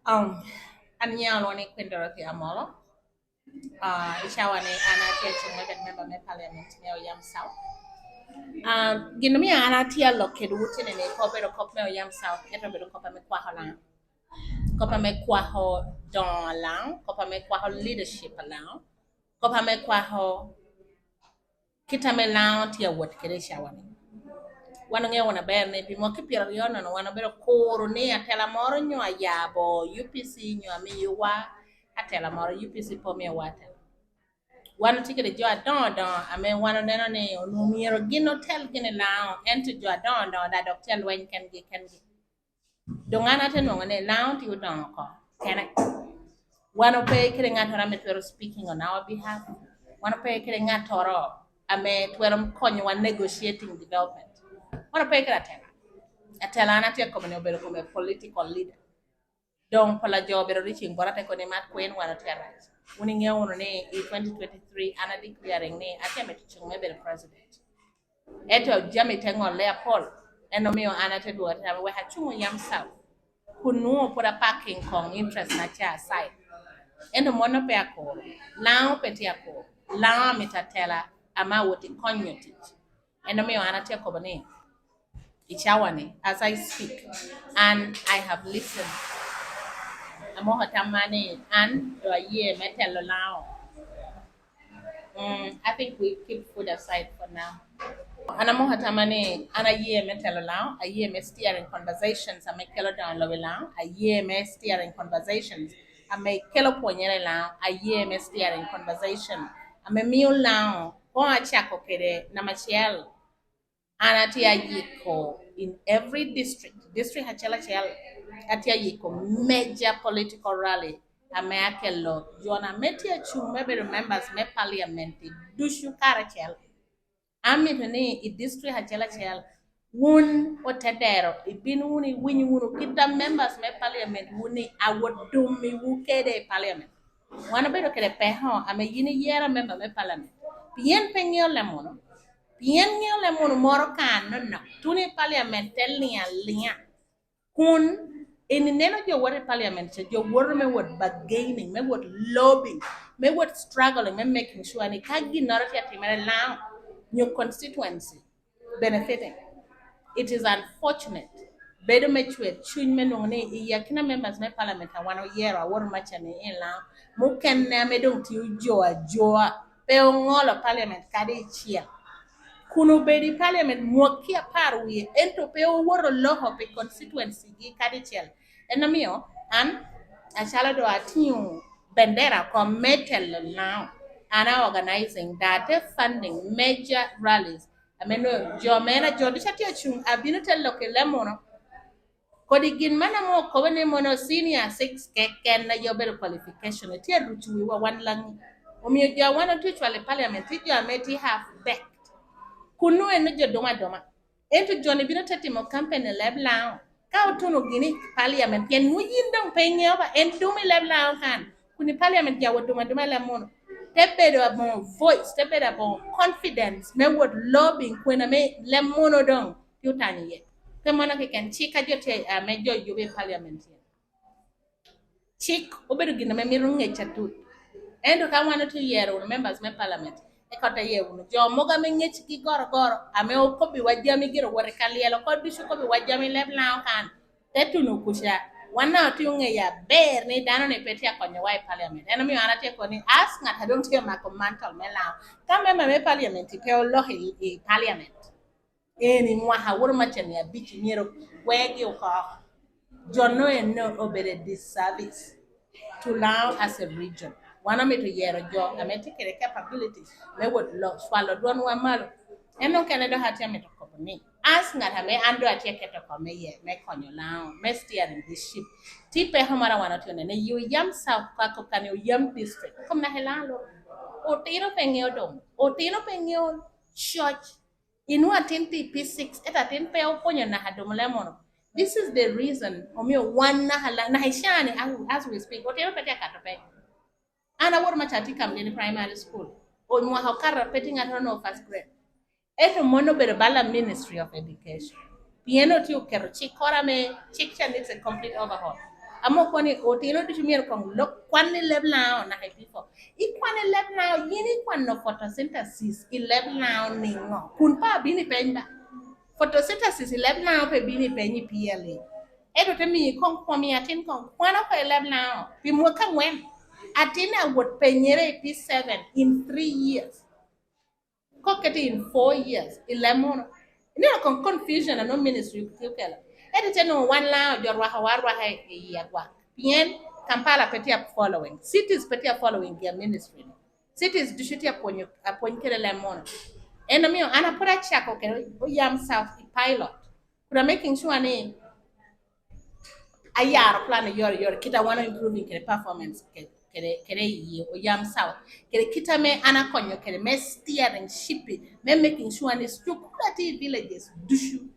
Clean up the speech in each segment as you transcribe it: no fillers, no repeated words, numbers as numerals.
An nyinga alwongo ni Queen Dorothy Amolo i cawa ni an atye acung me bedo memba me paliament me Oyam South. Gin mumiyo an atye alok kwedwu tye ni pe obedo kop me Oyam South ento obedo kop me kwako lango, kop me kwako dongo lango, kop me kwako leadership pa lango, kop me kwako Kita me lango tye awot kwede i cawa-ni. Wan wangeyo maber ni pi mwaki pyeraryo nono wan wabedo kuro ni atela moro nyo ayabo UPC nyo amiyowa atela moro UPC pe omiyowa atela. Wan watye kwede jo adongo dongo ame wan waneno ni onongo myero gin otel gin i lango ento jo adongo dongo dok tye alweny kengi kengi. Dong an ate nongo ni lango tye odongo oko kene. Wan ope kede ngat oro ame twero speaking on our behalf, wan ope kede ngat oro ame twero konyowa negotiating development, wan ope kede atela. Atela an atye ka kobo ni obedo kome political leader. Dong pola jo obedo reaching bota te koni mat kwen wan otye arac. Wun ingeyo wunu ni i 2023 an a declaring ni atye mito cung me bedo president. Ento jami te ngolle apol, en omiyo an ate dwogo ate tamo wek acung oyam South kun nongo pud a parking kong interest na ca aside. Ento mono pe akuro, lango pe tye akuro, lango amito atela ama awoti konyo tic. En omiyo an atye kobo ni i cawa ni as I speak an I have listened amoko tamma ni an dong aye me telo lango. I think we keep food aside for now. An amoko tama ni an aye me telo lango, aye me steering conversations ame kelo dongo lobo i lango, aye me steering conversations ame kelo pwonyere i lango, aye me steering conversation ame miyo lango kong acako kwede namba acel An atye ayiko in every district, district acel acel atye ayiko major political rally ame akelo jona me tye acung me bedo members me parliament ducu karacel. Amito ni i district acel acel wun otedero ibin wunu iwiny wunu kita members me parliament wu ni awot dumiwu kede i parliament. Wan obedo kede peko ame yin iyero member me parliament pien pe ngeyo lemono. Pien ngeyo le munu moro kan nonok tuni i paliament te ling alinga kun eni neno jo woto i paliament ca jo woto me wot bargaining me wot lobbying me wot struggling me making sure ni ka ginoro tye atimere lango nyo constituency benefiting. It is unfortunate bedo me cwer cwiny me nongo ni i akina members me paliament a wan oyero awoto maca ni i lango mukene ame dong tiyo jo ajoa pe ongolo paliament kadi icel. Kun obedo i paliament mwaki apar wiye ento pe owoto loko pi constituency gi kadi icel. En omiyo an acalo do atingo bendera oko me telo lango. An a organizing date funding major rallies ame nongo jo mena jo ducu atye acung abino te lok i leb muno. Kodi gin man ame okobo ni mono senior six keken aye obedo qualification etye rucu wiwa wan langi omiyo jo wan otye cwalo i parliament tye jo ame tye half baked kunu eno jo dong adoma ento joni bino te timo campaign i leb lango ka otuno gini i parliament pien nwo yin dong pe ingeyo ba en dumo i leb lango kan kun i parliament ja wot dumo aduma i leb muno te bedo abongo voice te bedo abongo confidence me wot lobbying kwena me leb muno dong tye otanyo iye. Pe mono keken, cik ka jo tye me jo yubo i parliament ye. Cik obedo gin me mito ngec atut. Ento ka wan otye yero wunu members me parliament, e kota ye wunu jo mogo ame ngec gi goro goro ame okobi wa jami gire wot i ka lyelo oko ducu okobi wa jami leb lango kan te tunu kuca wan na otye ongeyo aber ni dano ni pe tye akonyo wa i parliament. En omiyo an atye koni ask ngat adong tye amako mantle me lango ka member me parliament pe oloko i parliament. Eni mwaka woto ma cen abic myero gwergi oko. Jo no eno obedo a disservice to Lao as a region. Wan omito yero jo ame tye kede capability me wot cwalo dwonwa malo. En mukene dok atye mito kobo ni as ngat ame an dong atye keto oko me ye me konyo Lao me steering this ship tye peko moro a wan otye nene i Oyam South kani Oyam district kom naka i Lao loro otino pe ngeyo dong otino pe ngeyo coc. Inwo atin pi P6 ento atin pe opwonyo naka dumo lemono. This is the reason omiyo wan naka naka icani as we speak otino pe tye kato peny. An awoto ma ca atye Kamdini primary school mwaka okato pe tye ngat onongo first grade ento mon obedo bala ministry of education pien otye oketo cik kora me cik ca needs a complete overhaul. Amoko ni otino ducu myero kong lok kwan i leb lango naka i P4. I kwan i leb lango yin i kwano photosynthesis i leb lango ningo? Kun pa abino i peny ba. Photosynthesis i leb lango pe bino i peny i PLE. Ento te miyi kong kwomi atin kong kwano ko i leb lango pi mwaka angwen. Atin awot penyere i P7 in 3 years. Koketi in 4 years i leb mono. Ineno kong confusion a nongo ministry tye okelo. Ento ite nongo wan lango jo rwako wa arwaka i agwak pien Kampala pe tye following, cities pe tye following gia ministry ni. Cities ducu tye pwonyo apwony kede leb mono. En omiyo an apud acako kede oyam south i pilot. Kun I'm making sure ni ayaro plan yore yore kita wan improving kede performance kede kede i oyam south kede kita me an akonyo kede me steering ship me making sure ni cukula tye i villages ducu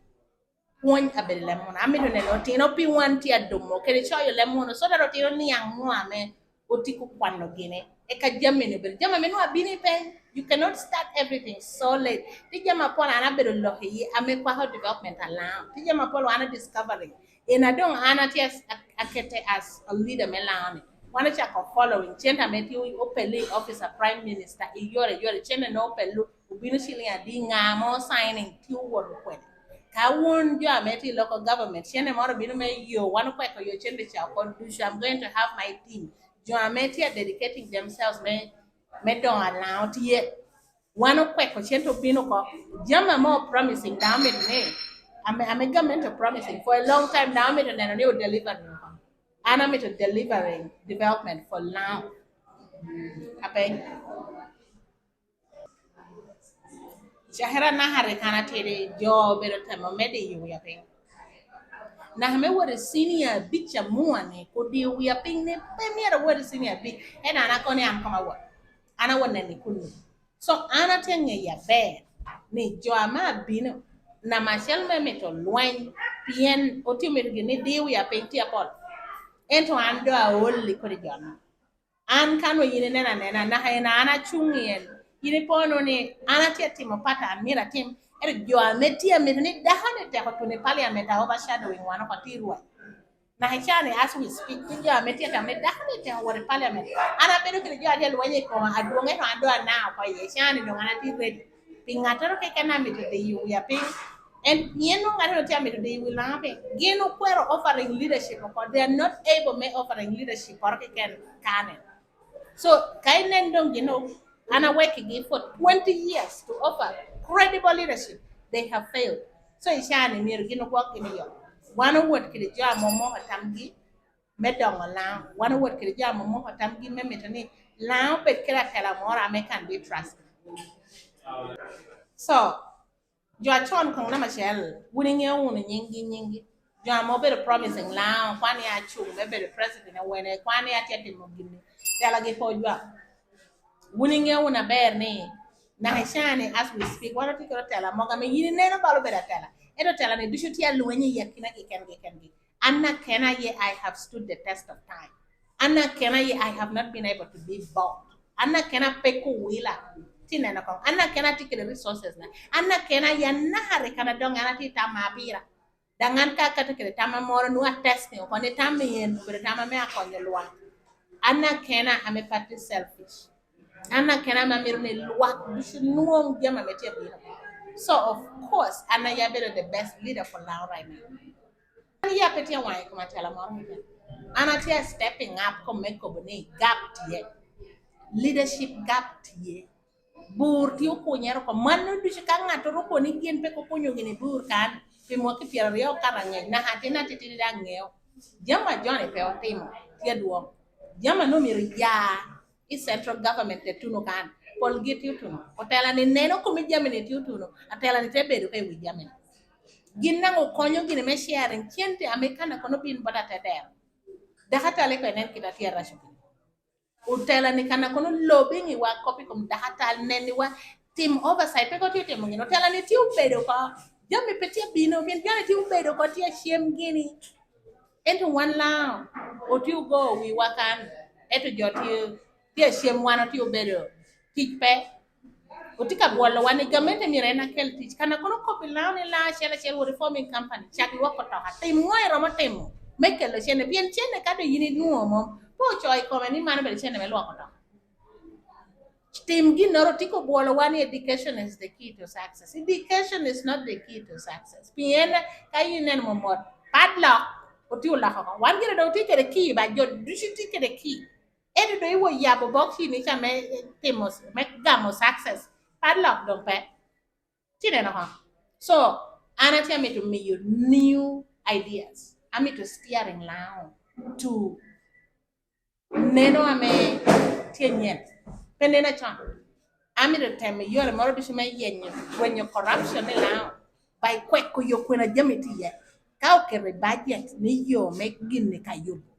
pwony abedo leb munu. Amito neno otino pi wan tye adumo kede coyo leb munu so that otino niang ngo ame otiko kwano gine eka jami ni obedo jami ame nongo abino i peny you cannot start everything so late tye jami mapol an abedo lok iye ame kwako development alango tye jami mapol wan discovering ena dong an atye akete as a leader me lango ni wan ocako following cente me tye opelo i office a prime minister i yore yore cente ne opelo obino ciling adi nga mo signing tye owoto kwede ka wun jo ame tye i local government cente moro obino me yo wan okweko yo cente ca oko ducu I'm going to have my team jo ame tye dedicating themselves me me dongo alango tye wan okweko cente obino oko jami ame o promising dano mito ni ame ame government o promising for a long time dano mito neno ni o deliver oko an amito delivering development for now apeny. Cakere naka rik an atidi, jo obedo temo me diyo wiya piny. Naka me wot i cinia abic amua-ni kudiyo wiya piny ni pe myero awot i cinia abic ento an akoni an kong awot. An awot neno i kunu. So an atye ngeyo aber ni jo ame abino namba acel me mito lweny pien otye mito gin ni diyo wiya piny tye apol ento an dong aol i kodi jo-ni. An ka nongo in ineno anena, naka eni an acung iye, in ipo nongo ni an atye ka timo part an myero atim, ento jo ame tye amito ni dako-ni tek otuno i parliament a overshadowing wan oko tye rwot. Naka i caa-ni as we speak tye jo ame tye ka tamo ni dako-ni tek owot i parliament. An abedo kede jo atye lweny i koma adwong ento an dong anaa oko iye, caa-ni dong an atye ready pi ngattoro keken amito diyo wiya piny and pien nongo ngat eno tye amito diyo wi langa piny gin okwero offering leadership oko they are not able me offering leadership oro keken kane so ka inen dong gin an aweki gi for 20 years to offer credible leadership they have failed so i caa ni myero gin ogwok gin iyo wan owot kede jo ame omoko tamgi me dongo lango. Wan owot kwede jo ame omoko tamgi me mito ni lango obed ki latela moro ame can be trusted. So, jo acon kong namba acel, wun ingeyo wunu nyinggi nyinggi. Jo ame obedo promising lango, kwan ni acung me bedo president awene, kwan ni atye timo gini, tela gi pe ojwak. Wun ingeyo wunu aber ni naka i caa-ni as we speak wan watye ki otela mogo ame in ineno bal obedo atela ento otela ni ducu tye alweny i akina gi kengi kengi. Anna kena aye I have stood the test of time. Anna kena aye I have not been able to be bought. Anna kena pe kuwila. Ti neno kong. Anna kena tye kede resources na. Anna kena aye anaka rika na dong an atye tama apira. Dang an ka akato kede tama moro nongo a testing oko ni tam en obedo tama me akonyo lwak. Anna kena ame pe atye selfish. Anna kena ame amito ni lwak ducu nwong jami ame tye abino. So of course an aye abedo the best leader for Lao right now. An iya pe tye wang i kom atela moro keken. An atye a stepping up kom me kobo ni gap tye. Leadership gap tye. Bur tye okunyere oko. Mano ducu ka ngat oro koni gin pe kukunyo gini bur kan pi mwaki pyeraryo okato angec naka atin atitidi dong angeyo. Jami a Johnny pe otimo tye dwong. Jami a nongo myero ya i central government te tuno kan polgi tye otuno. Otela ni neno komi jami ni tye otuno atela ni te bedo ka i wi jami ni. Gin nang okonyo gine me sharing cente ame kana kono bin bot atedero. Dakatal eko inen kit atye raco kede. Otela ni kana kono lobbying iwa kop i kom dakatal neni wa tim oversight pe ko tye timo gin. Otela ni tye obedo ko jami pe tye bino pien joni tye obedo ko tye cem gini. Ento wan lao otye ogo wiwa kan ento jo tye tye cem wan otye obedo tic pe. Otye ka bwolowa ni gamente myero en akel tic. Kana kono kopi lao ni lao acel acel wa reforming company cak lwoko toka. Tim ngo iromo timo? Me kelo cente pien cente ka dong in inwongo mo pe ocoyo i kome ni man obedo cente me lwoko to. Tim ginoro tye ka obwolowa ni education is the key to success. Education is not the key to success. Pien ka in ineno momot padlock otye oloko oko. Wan gire dong watye kwede key ba jo ducu tye kwede key. Ento dong iwo yabo box ni ca me timo me gamo success padlock dong pe. Ci ineno ko? So an atye amito miyo new ideas. Amito steering lango to neno ame tye nyen pe neno acon. Amito temo yore moro ducu me yenyo rwenyo corruption ni lango by kweko yo kwena jami tye iye. Ka oketo i budget ni yo me gin-ni ka yubo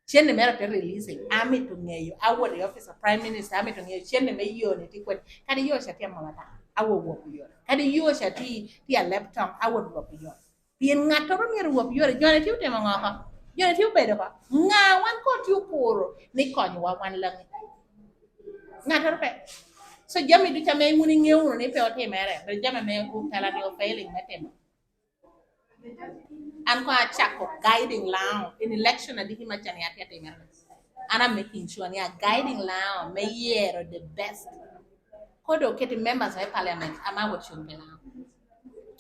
cente mere pe releasing amito ngeyo awot i office of prime minister amito ngeyo cente me yo ni tye kwene kadi yo ca tye amola tar awot wok yore kadi yo ca tye tye aleb tong awot wok yore pien ngat oro myero owop yore joni tye otimo ngo ko joni tye obedo ko nga wan ko tye okuro ni konyowa wan langi ngat oro pe so jami ducu ame wun ingeyo wunu ni pe otimere bedo jami ame otela ni ofailing me timo. An kong acako guiding lango in election adiki ma cani atye atimere an I'm making sure ni a guiding lango me yero the best kod oketi members me parliament ama wacung pi lango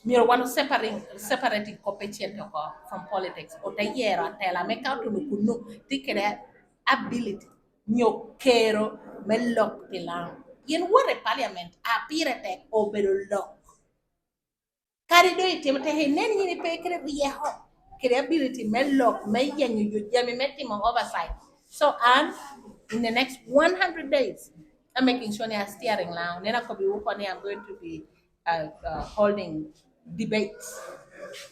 myero wan separating separating kope cente oko from politics ote yero atela me ka otuno kunu tye kede ability nyo kero me lok pi lango gin wot i parliament a pire tek obedo lok. Kadi dong itimo tek inen in ipe kede ryeko kede ability me lok me yenyo yo jami me timo oversight so an in the next 100 days I'm making sure ni a steering lao nen akobi wu ko ni I'm going to be uh, uh, holding debates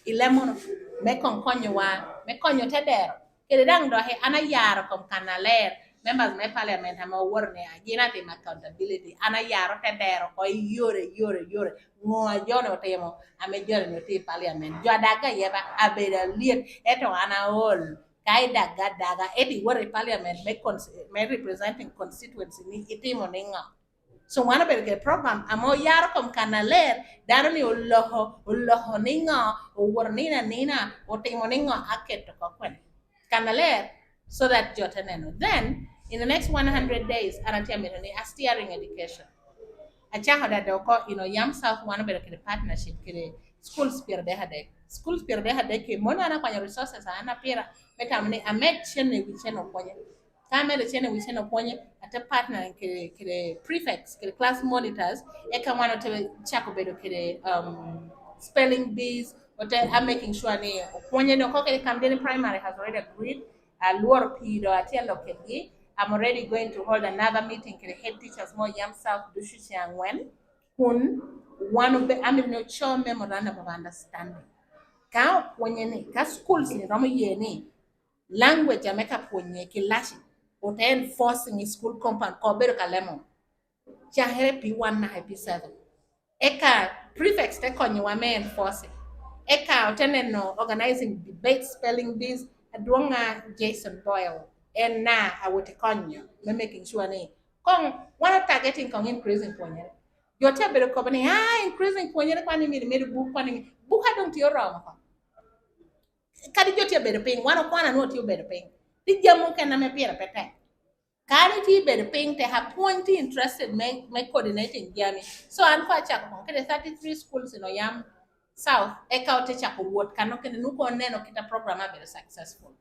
i lem mono me kong konyowa me konyo te dero Kede dang doki an ayaro kom kanaler members me parliament ame owoto ni gin atimo accountability an ayaro te dero oko iyore yore yore ngo a joni otimo ame joni ni otye i parliament jo adaga aye ba abedo alyet ento an aol ka idaga adaga ento iwoto i parliament me me representing constituency ni itimo ni ngo So wan obedo kede program ame oyaro kom kanaler dano ni oloko oloko ni ngo owoto nino anina otimo ni ngo aketo ko kwene kanaler so that jo te neno then in the next 100 days an atye amito ni a steering education acako dada oko in Oyam South wan obedo kede partnership kede schools 33 schools 33 ki mono an akwanyo resources an apira me tamo ni amed cene i wi cene opwonye Ka amedo cen i wi cen opwonye, ate partnering kede, kede prefects, kede class monitors, eka wan ote cako bedo kede um, spelling bees, ote I'm making sure ni opwonye ni oko kede Kamdini Primary has already agreed, alworo pido atye lok kedgi, I'm already going to hold another meeting kede head teachers mo Yam South ducu ceng angwen, kun wan obe amito ni oco memorandum of understanding. Ka opwonye ni, ka schools ni romo ye ni Language ame ka pwonye ki laci ote enforcing i school compound ko bedo ka lemo cakere P1 naka i P7 eka prefects te konyowa me enforcing eka ote neno organizing debates, spelling bees adwonga Jason Boyle en na awoti konyo me making sure ni kong wan o targeting kong increasing pwonyere jo te bedo kobo ni ah increasing pwonyere kwani mini medo buk kwani buk adong tye oromo ko Kadi jo tye bedo piny, wan okwana nwo tye obedo piny. Ti jami mukene me pire pe tek. Kadi tye bedo piny tek apwony tye interested me, me coordinating jami. So an ko acako kong kede 33 schools in Oyam South eka ote cako wot kano kene nuko oneno kita program abedo successful.